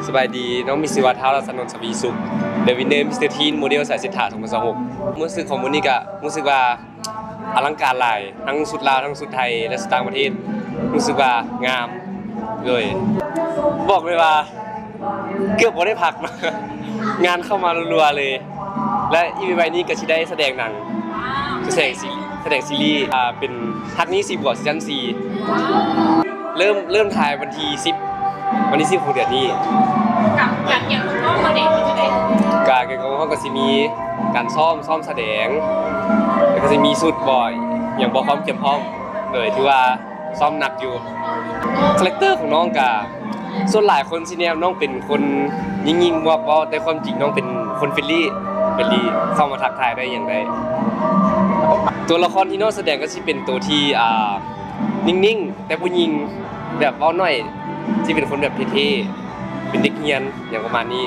ສະບາຍດີ, ນ້ອງມີຊື່ວ່າ ທ້າວ ລັດຊະນົນ ສະຫວີສຸກ The Winner Mister Teen Model ສາຍເສດຖາ ສອງພັນຊາວຫົກ. ຄວາມຮູ້ສຶກຂອງມື້ນີ້ກະຮູ້ສຶກວ່າອະລັງການຫຼາຍ, ທັງຊຸດລາວ ທັງຊຸດໄທ ແລະ ຊຸດຕ່າງປະເທດ. ຮູ້ສຶກວ່າງາມ ໂດຍ ບອກເລີຍວ່າເກືອບບໍ່ໄດ້ພັກ ງານເຂົ້າມາລັວໆເລີຍ. ແລະ ອີກໄວໆນີ້ກະຊິໄດ້ສະແດງໜັງ ສະແດງຊີ ສະແດງຊີຣີ ອ່າ ເປັນຮັກນີ້ຊິບົວ ຊີຊັນສີ່ ເລີ່ມ ເລີ່ມຖ່າຍວັນທີສິບ ວັນທີສິບຂອງເດືອນນີ້. ການກຽມພ້ອມຂອງເຮົາເປັນຈັ່ງໃດ? ການກຽມພ້ອມເຮົາກະຊິມີການຊ້ອມ ຊ້ອມສະແດງ ແລ້ວກະຊິມີຊຸດບໍ ຫຍັງບໍ ຄວາມກຽມພ້ອມ ໂດຍຖືວ່າຊ້ອມໜັກຢູ່. ຄາແຣັກເຕີຂອງນ້ອງກະ ສ່ວນຫຼາຍຄົນຊິແນມນ້ອງເປັນຄົນຍິງໆ ມວກເວົ້າ ແຕ່ຄວາມຈິງນ້ອງເປັນຄົນເຟຣນລີ ເຟຣນລີ ເຂົ້າມາທັກທາຍໄດ້ຫຍັງໄດ້. ຕົວລະຄອນທີ່ນ້ອງສະແດງກະຊິເປັນໂຕທີ່ ອ່າ ນິ່ງໆ ແຕ່ຜູ້ຍິງ ແບບເວົ້າໜ້ອຍ ຊິເປັນຄົນແບບເທ່ໆ ເປັນເດັກຮຽນຫຍັງປະມານນີ້.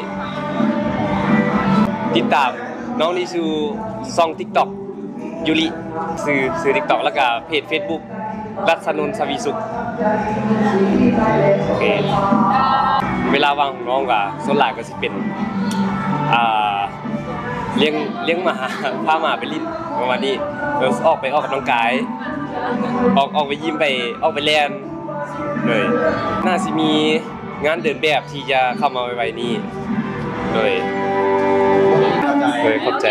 ຕິດຕາມນ້ອງນີ້ສູ່ຊ່ອງ TikTok ຢູລິ ຊື່ ຊື່ TikTok ແລ້ວກະເພຈ Facebook ລັດຊະນົນ ສະຫວີສຸກ. ໂອເຄ ເວລາວ່າງຂອງນ້ອງກະສ່ວນຫຼາຍກະຊິເປັນ ອ່າ ລ້ຽງ ລ້ຽງໝາ ພາໝາໄປຫຼິ້ນປະມານນີ້ ແລ້ວອອກໄປອອກກຳລັງກາຍ ອອກ ອອກໄປຢິມ ໄປ ອອກໄປແລ່ນ. ໂດຍ ໜ້າຊິມີງານເດີນແບບທີ່ຈະເຂົ້າມາໄວໆນີ້. ໂດຍ ໂດຍ ຂອບໃຈ.